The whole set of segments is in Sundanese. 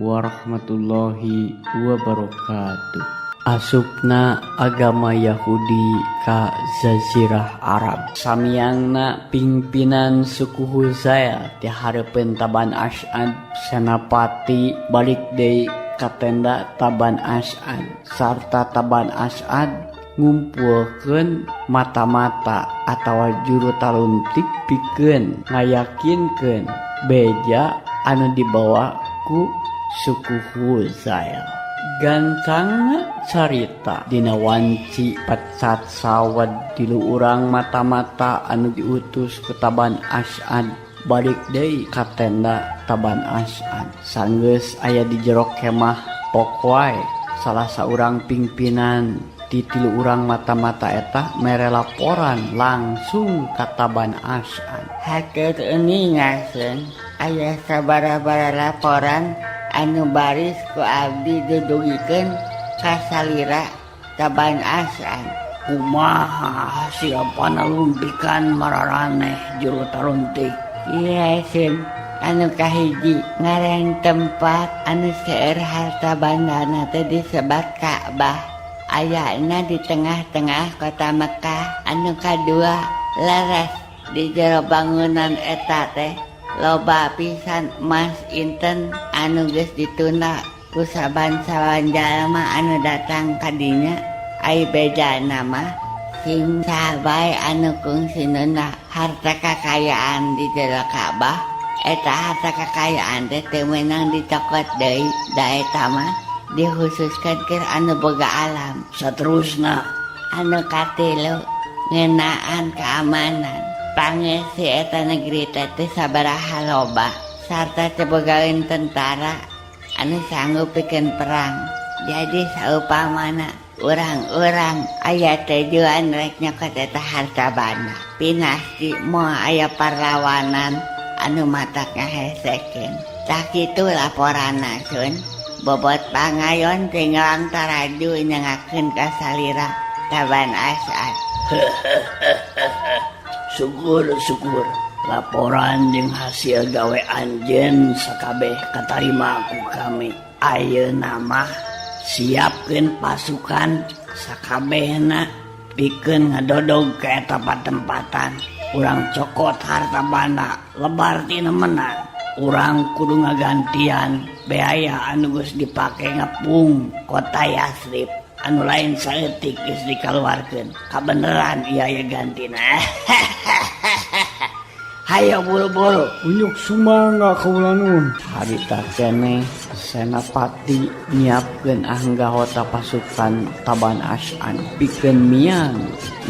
warahmatullahi wabarakatuh. Asupna agama Yahudi ka Jazirah Arab. Samiangna pingpinan suku Huzail di hareupeun Taban As'ad, Senapati balik deui ka tenda Taban As'ad sarta Taban As'ad ngumpulkeun mata-mata atawa juru taluntik pikeun ngayakinkeun beja anu dibawa ku suku Huzail. Gancangna carita, dina wanci pecat sawed tilu urang mata-mata anu diutus ku Taban As'ad balik deui ka tenda Taban As'ad. Sanggeus aya di jero kemah, pok wae salah saurang pingpinan ti tilu urang mata-mata eta mere laporan langsung ka Taban As'ad. Hatur uninga, Sun. Aya sabaraha laporan anu baris ku abdi didugikeun ka salira Taban As'ad. Kumaha hasil panaluntikan mararaneh, juru taluntik? Iya, Sun. Anu kahiji, ngaran tempat anu seueur harta bandana teh disebat Ka'bah. Ayana di tengah-tengah kota Mekah. Anu kadua, leres di jero bangunan eta teh loba pisan emas inten anu geus ditunda ku saban-saban jalma anu datang ka dinya. Ai bejana mah, sing saha bae anu kungsi nunda harta kakayaan di jero Ka'bah, eta harta kakayaan teh teu meunang dicokot deui, da eta mah dikhususkeun keur anu boga alam. Saterusna? Anu katilu, ngeunaan keamanan. Pangeusi eta negeri teh teu sabaraha loba sarta teu bogaeun tentara anu sanggup pikeun perang. Jadi saupamana urang-urang aya tujuan rek nyokot eta harta banda, pinasti moal aya parlawanan anu matak ngahesekeun. Tah, kitu laporanna, Sun. Bobot pangayon tinggal taraju nyengakeun ka salira Taban As'ad. Syukur, syukur, laporan jeung hasil gawe anjeun sakabeh katarima ku kami. Ayeuna mah siapkeun pasukan sakabehna pikeun ngadodog ka eta patempatan. Urang cokot harta banda lebar tina menang. Urang kudu ngagantian biaya anu geus dipake ngepung kota Yasrib anu lain saeutik geus dikaluarkeun. Kabeneran ieu aya gantina. Hayo buru-buru. Unjuk sumangga, kaula nuhun. Harita keneh Senapati nyiapkeun anggota pasukan Taban As'ad pikeun miang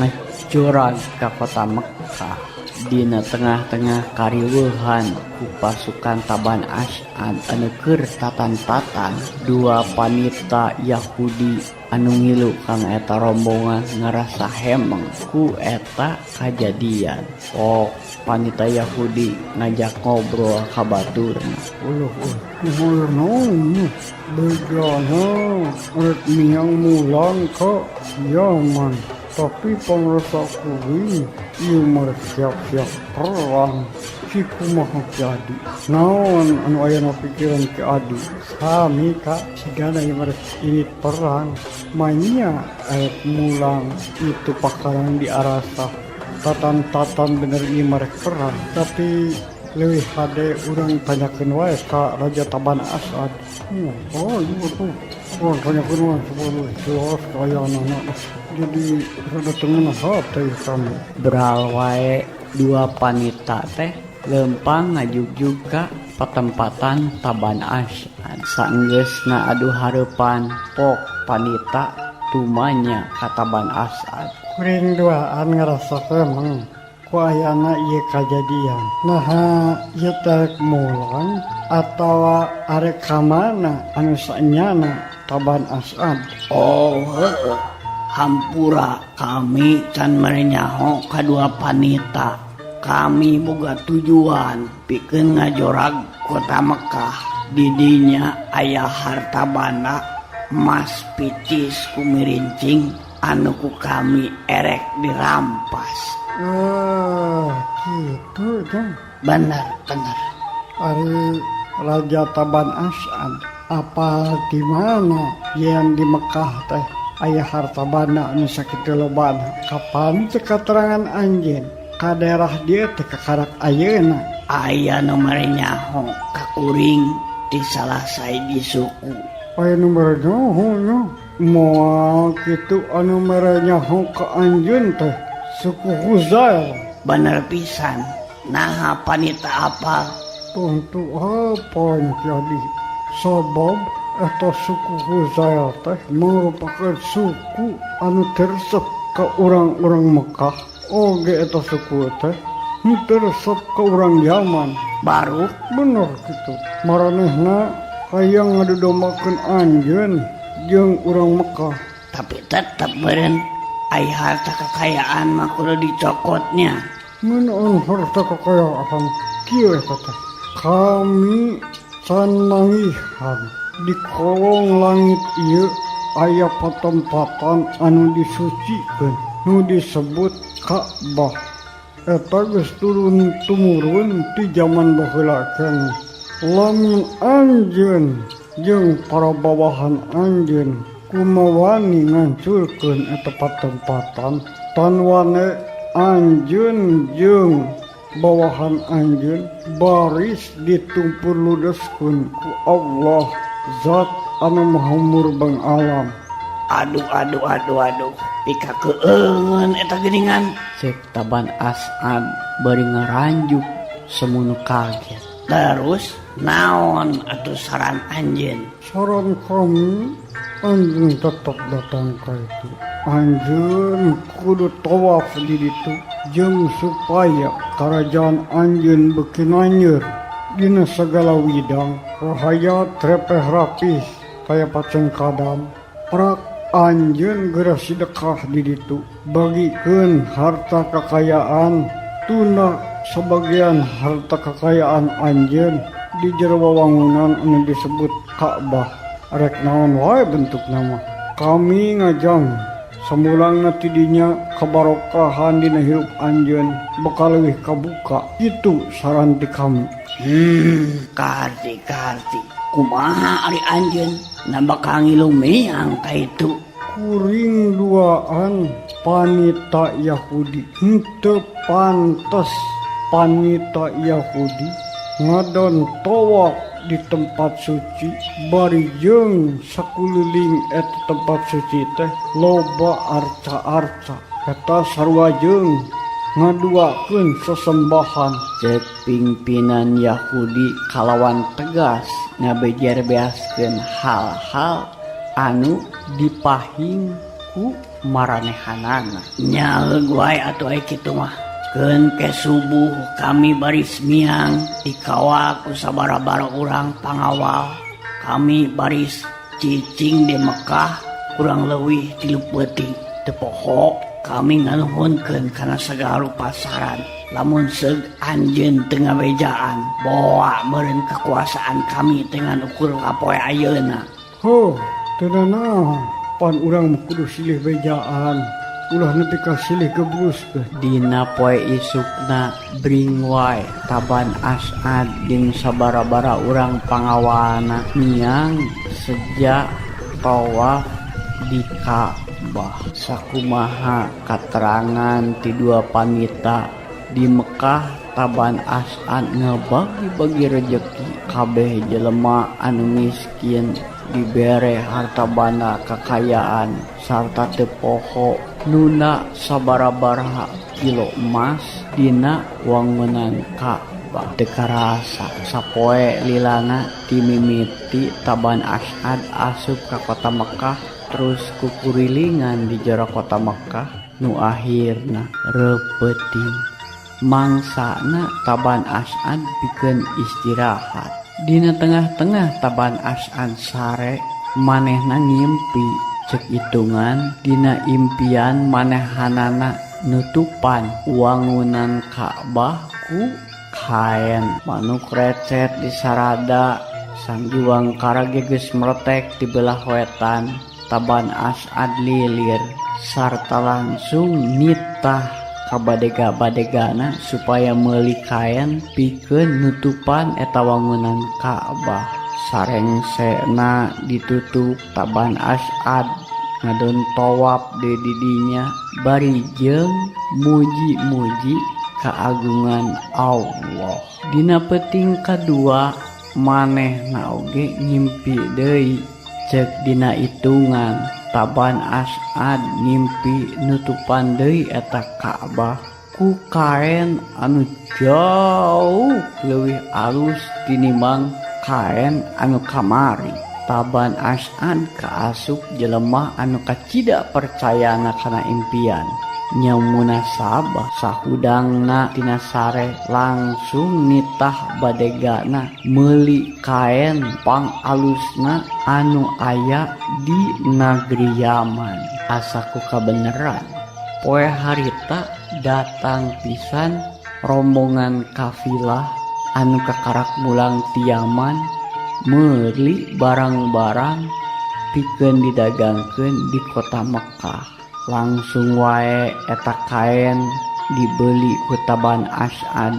ngajorag ka kota Mekkah. Dina tengah-tengah kariweuhan ku pasukan Taban As'ad anu keur tatan-tatan, dua panita Yahudi anu ngilu kana eta rombongan ngarasa hemeng ku eta kajadian. Oh, panita Yahudi ngajak ngobrol ka baturna. Uluh, uh, naon bejana rek miang mulang ka Yaman. Tapi pangrasa kuring ieu mah rek siap-siap perang. Cik kumaha, Ki Adi? Naon anu aya na pikiran Ki Adi? Sami, Kak, sigana ieu mah rek indit perang. Manya arek mulang itu pakarang diarasah. Tatan-tatan bener ieu mah rek perang. Tapi leuwih hade urang tanyakeun wae ka Raja Taban Asad. Oh, iya tuh. Urang tanyakeun wae sebelum jelas kayaanana. Jadi rada teu ngeunah hate kami. Beral wae dua panita teh leumpang ngajugjug ka patempatan Taban As'ad. Saenggeusna adu hareupan, pok panita tumanya ka Taban As'ad. Kuring duaan ngarasa hemeng ku ayana ieu kajadian. Naha ieu teh rek mulang atawa arek ka mana anu saenyana Taban As'ad? Oh, heueuh. Hampura, kami can mere nyaho kadua panita. Kami boga tujuan pikeun ngajorag kota Mekah. Didinya aya harta banda emas picis kumirincing anu ku kami erek dirampas. Ah, gitu jang. Bener, bener. Ari Raja Taban As'ad Apal di mana yen di Mekah teh aya harta banda anu sakitu lobana? Kapan cek katerangan anjeun ka daerah dieu teh kakarak ayeuna? Aya nu mere nyaho ka kuring ti salah sahiji suku. Aya nu mere nyaho nya? Moal kitu anu mere nyaho ka anjeun teh suku Huzail. Bener pisan. Naha panita apal? Tangtu apal nya Ki Adi. Sabab eta suku Huzail teh mangrupakeun suku anu teu resep ka urang-urang Mekah oge eta suku teh henteu resep ka urang Yaman. Baru? Bener kitu. Maranehna hayang ngadudombakeun anjeun jeung urang Mekah. Tapi tetep meureun ai harta kakayaan mah kudu dicokotnya. Ngeunaan harta kakayaan kieu eta teh. Kami can manggihan di kolong langit ieu aya patempatan anu disucikeun nu disebut Ka'bah. Eta geus turun tumurun ti jaman baheula keneh. Lamun anjeun jeung para bawahan anjeun kumawani ngancurkeun eta patempatan, tanwane anjeun jeung bawahan anjeun baris ditumpur ludeskeun ku Allah zat anu maha murbeng alam. Aduh aduh aduh aduh pika keungeun eta geuningan. Cek Taban As'ad bari ngaranjuk semunu kaget. Terus naon atuh saran anjeun? Saran kami anjeun tetep datang ka itu. Anjeun kudu tawaf di ditu jeung supaya karajaan anjeun beuki nanyeur dina sagala widang rahayat repeh rapih kaya pacengkadam. Prak anjeun geura sidekah di ditu bagikeun harta kakayaan tunda sabagian harta kakayaan anjeun di jero wawangunan anu disebut Ka'bah. Rek naon wae bentukna mah. Kami ngajang samulangna ti dinya kabarokahan dina hirup anjeun bakal leuwih kabuka. Kitu saran ti kami. Kaharti kaharti. Kumaha ari anjeun na bakal ngilu miang ka itu? Kuring duaan panita Yahudi henteu pantes panita Yahudi ngadon tawaf di tempat suci bari jeung sakuliling eta tempat suci teh loba arca-arca eta sarua jeung ngaduakeun sesembahan. Cek pimpinan Yahudi kalawan tegas ngabejer-beaskeun hal-hal anu dipahing ku maranehanana. Nyaheug wae atuh ai kitu mah. Keun ke subuh kami baris miang dikawal ku sabara-bara urang pangawal. Kami baris cicing di Mekah kurang leuwih 3 peuting. Teu poho kami nganuhunkeun kana sagala rupa saran. Lamun seug anjeun teu ngabejaan, boa meureun kekuasaan kami teh ngan ukur ka poe ayeuna. Huh, teu nanaon pan urang mah kudu silih bejaan. Ulah nepi ka silih gebruskeun. Dina poe isukna bring wae Taban As'ad jeung sabara-bara urang pangawalna miang seja tawaf di Ka'bah. Sakumaha katerangan ti dua panita di Mekah, Taban As'ad ngabagi-bagi rejeki kabeh jelema anu miskin dibere harta banda kakayaan sarta teu poho nuna sabarabaha kilo emas dina wangunan Ka'bah. Teu karasa sapoe lilana timimiti Taban As'ad asup ka kota Mekah terus kukurilingan di jero kota Mekah nu akhirna reupeting. Mangsana Taban As'ad pikeun istirahat. Dina tengah-tengah Taban As'ad sare manehna ngimpi. Cek hitungan dina impian manehanana nutupan wangunan Ka'bah ku kaen manuk recet di sarada sangjuang karage geus meretek di belah wetan. Taban As'ad lilir sarta langsung nitah ka badega-badegana supaya meuli kaen pikeun nutupan eta wangunan Ka'bah. Sarengsena ditutup Taban Asad ngadon towap deui di dinya bari jeung muji-muji keagungan Allah. Dina peuting kadua manehna oge ngimpi deui cek dina itungan Taban Asad ngimpi nutupan deui eta Ka'bah ku kaen anu jauh leuwih alus tinimbang kaen anu kamari. Taban Asad kaasup jelema anu kacida percayana kana impian. Nya munasabah sahudangna tina sare langsung nitah badegana meuli kaen pang alusna anu aya di nagri Yaman. Asa ku kabeneran poe harita datang pisan rombongan kafilah anu kakarak mulang ti Yaman meuli barang-barang pikeun didagangkeun di kota Mekah. Langsung wae eta kaen dibeli ku Taban Asad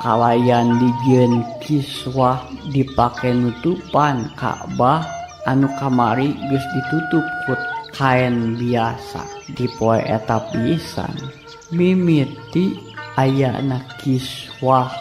kalayan dijieun kiswah dipake nutupan Ka'bah anu kamari geus ditutup ku kaen biasa. Di poe eta pisan mimiti ayana kiswah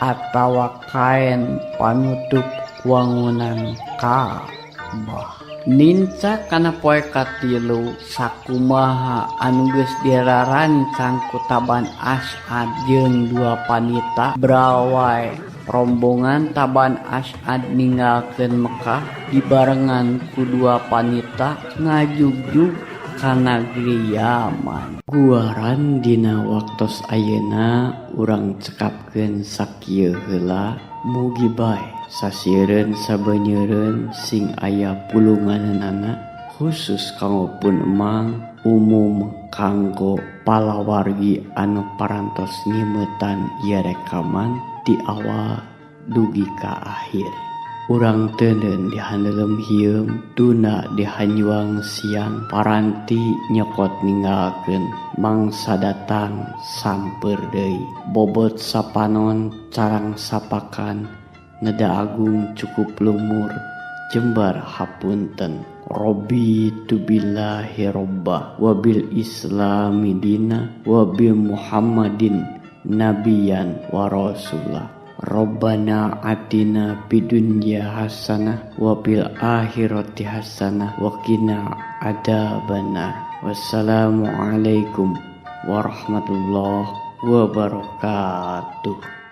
atawa kaen panutup wangunan Ka'bah. Ninca kana poe katilu sakumaha anu geus dirarancang ku Taban Asad jeung dua panita brawai rombongan Taban Asad ninggalkeun Mekah dibarengan ku dua panita ngajugjug ka nagri Yaman. Guaran dina waktos ayeuna urang cekapkeun sakieu heula mugi bae sasieureun sabenyeureun sing aya pulunganana khusus kanggo pun emang umum kanggo palawargi anu parantos nyimetan ieu rekaman ti awal dugi ka akhir. Urang teuneun dihandelem hieum tuna dihanjuang siang paranti nyokot ninggalkeun mangsa datang samper deui bobot sapanon carang sapakan neda agung cukup lumur jembar hapunten. Robi billahi robba wabil islami dina wabil muhammadin nabiyan wa rasulah. Rabbana atina fid dunya hasanah wa fil akhirati hasanah wa qina adzabannar. Wassalamualaikum warahmatullahi wabarakatuh.